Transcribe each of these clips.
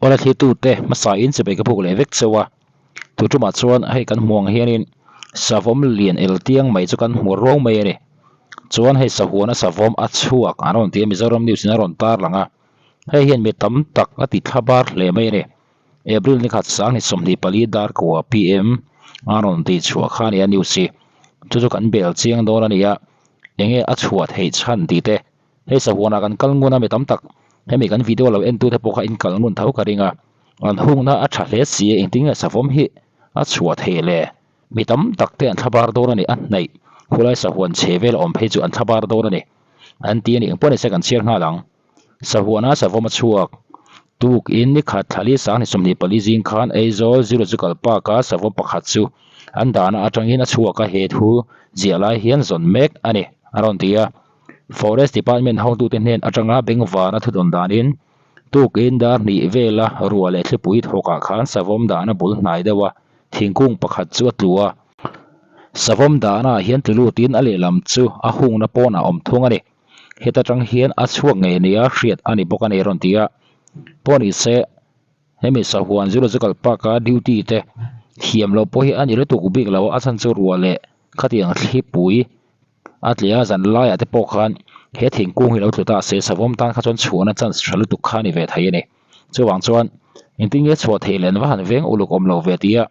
Awle thlitute hmasa in chibai ka buk leh vek chauh a, tu tumah chuan hei kan hmuh ang hianin savawm lian el tiang mai chu kan hmu ruau mai a ni. Chuan hei sahuana savawm a chhuak an rawn ti a, Mizoram news in a rawn tar lang a, hei hian mi tam tak a ti thla bar hle mai a ni. April ni khat sang ni 24 dar kua PM a rawn tih chhuah kha a ni a news hi, chu chu kan bel chiang dawn a ni a, enge a chhuah theih chhan tih te. Hei sahuanah kan kal ngun a mi tam tak, hemi kan video lo entute pawh kha in kal ngun tho ka ring a, an hungna a tha hle si a, engtin nge savawm hi a chhuah thei le? Mi tam tak te an thlabar dawn a ni, a hnaih khulai sahuan chhe vel a awm phei chu an thlabar dawn a ni an ti a ni, engpawh nise kan chhiar nghal ang. Sahuana savawm a chhuak tuk in ni khat thlali sang ni 24 zing khan Aizawl Zoological Park a savawm pakhat chu an dahna atangin a chhuak a, he thu ziah lai hian zawn mek a ni a rawn ti a. Forest Department hotute hnen atanga bengvana thudawn danin tukin dar hnih vela ruah leh thlipui thawkah khan savawm dahna bul hnai deuh a, thingkung pakhat chu a tlu a. Savawm dahnaah hian tlu lutin a lehlam chu a hungna pawnah a awm thung a ni. Heta tang hian a chhuak ngei nia hriat a ni bawk a ni a rawn ti a. Pawh ni se hemi sahuan Zoological Park-a duty te thiam loh pawh hi a ni lutuk bik lo a, a chhan chu ruah leh khatiang thlipui A tle a, zan laiah te pawh khan he thingkung hi lo tlu ta se, savawm tan kha chuan chhuahna chance tha lutuk kha a ni ve thei a ni. Chuvang chuan engtin nge chhuah theih leh an va han veng uluk awm lo ve tia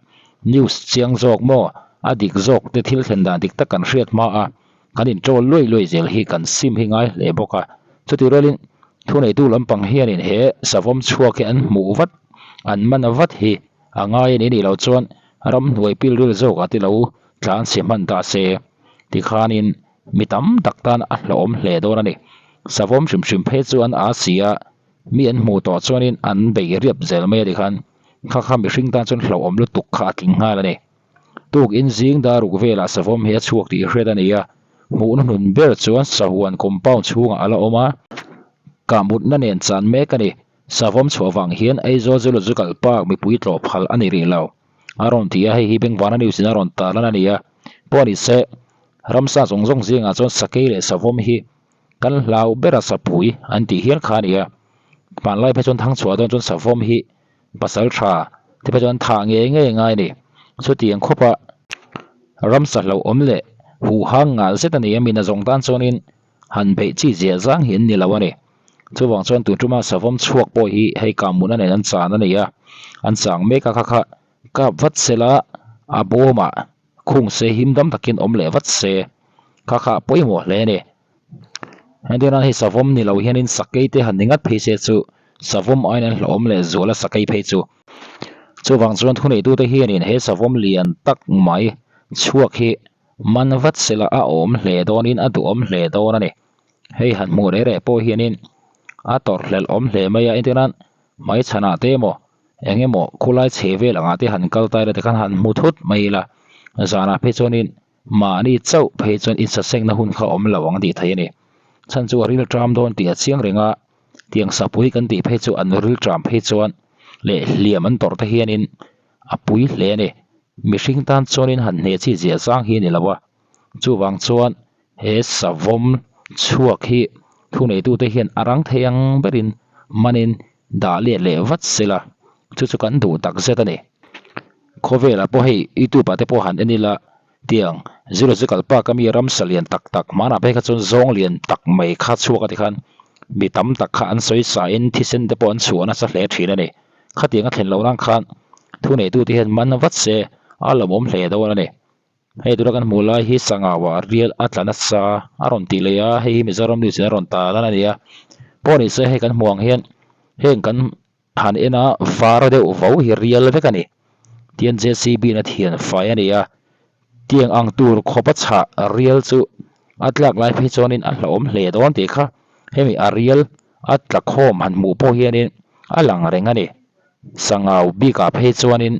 news chiang zawk maw a dik zawk te thil thlen dan dik tak kan hriat hma a, kan in troll luai luai zel hi kan sim hi ngai hle bawk a. Chutih rualin thuneitu lampang hianin he savawm chhuak hi an hmuh vat, an man vat hi a ngai a ni nih loh chuan ramhnuai pilril zawkah te lo tlan chhe hman ta se. Tikhanin mi tam tak tan a hlauhawm hle dawn a ni. Savawm hrim hrim phei chu an aa si a, mi an hmuh tawh chuanin an bei riap zel mai a tikhan kha kha mihring tan chuan hlauhawm lutuk kha a tling nghal a ni. Tuk in zing dar ruk velah savawm hi a chhuak tih hriat a ni a, hmuhna hnun ber chuan sahuan compound chhungah a la awm a, kahmutna nen chan mek a ni. Savawm chhuah vang hian Aizawl Zoological Park mipui tlawh phal a ni rih lo. A rawn ti a, hei hi Bengvana News in a rawn tarlan a ni a. Pawh ni se, ramsa zawng zawng zingah chuan sakei leh savawm hi kan hlau ber a sapui an tih hial kha a ni a. Hmanlai phei chuan thangchhuah dawn chuan savawm hi pasal tha te phei chuan thah ngei ngei ngai a ni. Chutiang khawpa ramsa hlauhawm leh huhang nghal zet a ni a, mina zawng tan chuanin han beih chi ziah zang hi an ni lo a ni. Chuvang chuan tun tuma savawm chhuak pawh hi hei kahmuna nen an chan a ni a, an chang mek a kha kha kap vat sela a bawmah khung se him dam takin awm leh vat se kha kha pawimawh hle a ni. Entirnan hei savawm ni lo hianin sakei te han ni ngat phei se chu savawm aiin an hlauhawm leh zual a sakei phei chu. Chuvang chuan thuneitute hianin he savawm lian tak mai chhuak hi man vat sela a awm hle dawnin a duhawm hle dawn a ni. Hei han hmuh reh reh pawh hianin a tawrhhlelh awm hle mai a, entirnan hmaichhanah te emaw eng emaw khulai chhe vel angah te han kal ta ila tikhan han hmu thut mai ila, zanah phei chuanin mahni chauh phei chuan insasengna hun kha awm lo ang tih theih a ni. Chhan chu a ril ṭam dawn tih a chiang reng a, tiang sapui kan tih phei chu an ril ṭam phei chuan leh hliam an tawrh te hianin a pui hle a ni. Mihring tan chuanin han hneh chi ziah zang hi a ni lo a, chuvang chuan He savawm chhuak hi thuneitute hian a rang thei ang berin manin dah let leh vat sela, chu chu kan duh tak zet a ni. Khawvelah pawh hei YouTube ah te pawh han en ila tiang Zoological Park a mi ramsa lian tak tak hmanah phei kha chuan zawng lian tak mai kha chhuak a tikhan mi tam tak kha an sawi sa in thisen te pawh an chhuah nasa hle thin a ni. Khatiang a thlen loh nan khan thuneitute hian man vat se a lawmawm hle dawn a ni. Hei tura kan hmuh lai hi sangau ah rial a tla nasa a rawn tih leh a, hei hi Mizoram news in a rawn ta lan a ni a. Pawh ni se hei kan hmuh ang hian heng kan han en a var deuh vo hi rial vek a ni. Tian JCB in a thian fai a ni a, tiang ang tur khawp a chhah rial chu a tlak lai phei chuanin a hlauhawm hle dawn tih kha hemi a rial a tla khawm han hmuh pawh hianin a lang reng a ni. Sangau bikah phei chuanin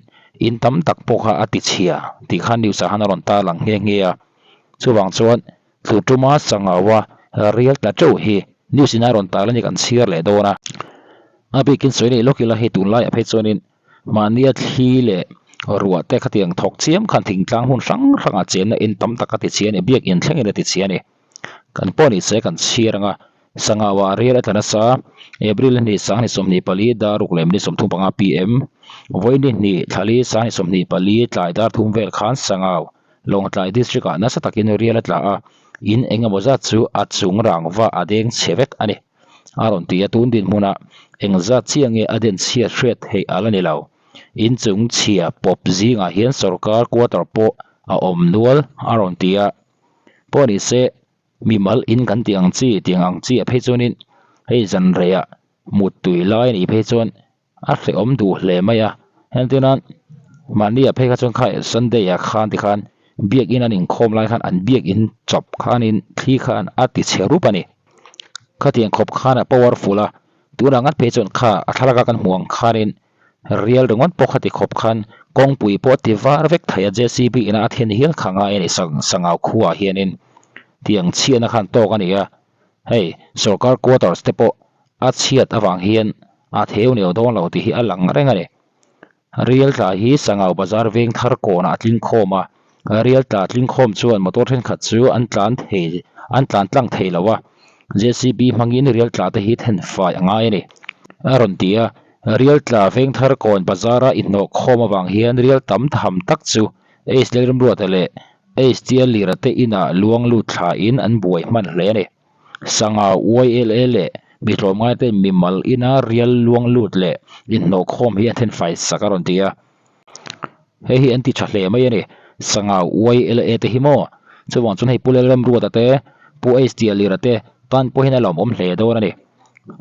in tam tak pawh kha a ti chhia tih kha news ah khan a rawn tar lang nghe nghe a. Chuvang chuan tlu tuma Sangaua rial tla teuh hi news in a rawn tar lan hi kan chhiar leh dawn a. A bikin sawi leh lawk ila hei tunlaiah phei chuanin mahnia thli leh ruah te khatiang thawk chiam khan thingtlang hmun hrang hrangah chenna in tam tak a ti chhia a ni, biak in thlengin a ti chhia a ni. Kan pawh ni se kan chhiar ang a. Sangauah rial a tla nasa. April ni 24 dar ruk leh minute 35 pm Vawiin ni thlali 24 tlai dar thum vel khan Sangau, Lawngtlai District ah nasa takin rial a tla a, in eng emaw zat chu a chung rangva a deng chhe vek a ni. A rawn ti a, tun dinhmunah eng zat chiah nge a den chhiat hriat theih a la ni lo. In chung chhia pawp zingah hian sorkar quarter pawh a awm nual a rawn ti a. Pawh ni se, mimal in kan tih ang chi tiang ang chi ah phei chuanin hei zan reiah mut tui lai a nih phei chuan a hrehawm duh hle mai a. Entirna mahni ah phei kha chuan kha Sunday ah khan tikhan biakin an inkhawm lai khan an biakin chawp khanin thli khan a ti chhe rup a ni. Khatiang khawp khan a powerful a, tunah ngat phei chuan kha a thlalak a kan hmuh ang khanin rial ringawt pawh khati khawp khan kawngpui pawh a ti var vek thei a JCB ina a then hial kha ngai a ni Sangau khuaah hianin tiang chhiatna khan tawk a ni a, hei sorkar quarters te pawh a chhiat avang hian a theu neu dawn lo tih hi a lang reng a ni. Rial tla hi Sangau bazar veng thar kawnah a tling khawm a, rial tla tling khawm chuan motor thenkhat chu an tlan thei an tlan tlang thei lo a, JCB hmangin rial tla te hi then fai a ngai a ni. A rawn ti a, rial tla veng thar kawn bazara inhnawh khawm avang hian rial tam tham tak chu Ace Lalrimruata leh Ace Tialira te inah luang lut thlain an buai hman hle a ni. Sangau YLA leh mi tlawmngaite mimal ina rial luang lut leh inhnawhkhawm hi a thenfai sak a rawn ti a. Hei hi an ti tha hle mai a ni. Sangau YLA te hi maw? Chuvang chuan hei Pu Lalramruata te, Pu H.T.Alira te tan pawhin a lawmawm hle dawn a ni.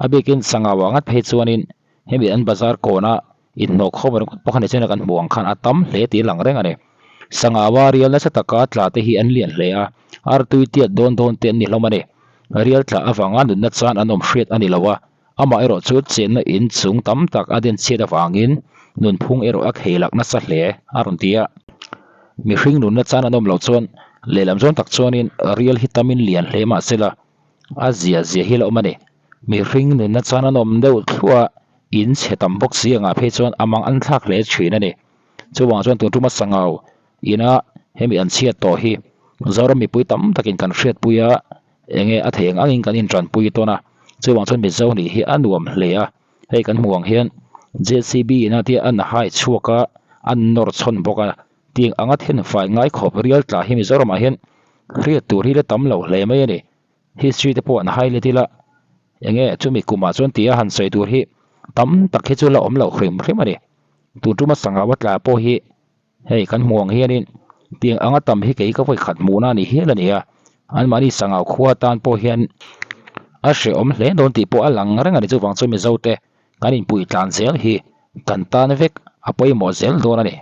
A bikin Sangau ah ngat phei chuanin hemi an bazar kawna Inhnawhkhawm ringawt pawh kha ni chuan kan hmuh ang khan a tam hle tih a lang reng a ni. Sangawa rial nasa taka tla te hi an lian hle a, artui tiat dawn dawn te an ni hlawm a ni. Rial tla avanga nunna chan an awm hriat a ni lo a, amah erawh chu chenna in chung tam tak a denchhiat avangin nunphung erawh a khei lak nasa hle a rawn ti a. Mihring nunna chan an awm loh chuan lehlam zawn tak chuanin rial hi tamin lian hle mahsela a zia zia hi la awm a ni. Mihring nunna chan an awm deuh thluah a, In chhe tam bawk si angah phei chuan a mang an thlak hle thin a ni. Chuvang chuan tun tuma Sangau ina hemi an chhiat tawh hi Zoram mipui tam takin kan hriatpui a, enge a thei ang angin kan intanpui tawn a. Chuvang chuan Mizo nih hi a nuam hle a, hei kan hmuh ang hian JCB ina tia an hai chhuak a, an nawr chhawn bawk a. Tiang anga thenfai ngai khawp rial tla hi Mizoramah hian hriat tur hi la tam lo hle mai a ni. History te pawh an highlight ila enge chumi kumah chuan tia han sawi tur hi tam tak hi chu la awm loh hrim hrim a ni. Tun tuma sangau a tla pawh hi hei kan hmuh ang hianin tiang anga tam hi kei ka vawi khat hmuhna a ni hial a ni a, anmahni sangau khua tan pawh hian a hrehawm hle dawn tih pawh a lang reng a ni. Chuvang chuan Mizote kan inpuih tlan zel hi kan tan vek a pawimawh zel dawn a ni.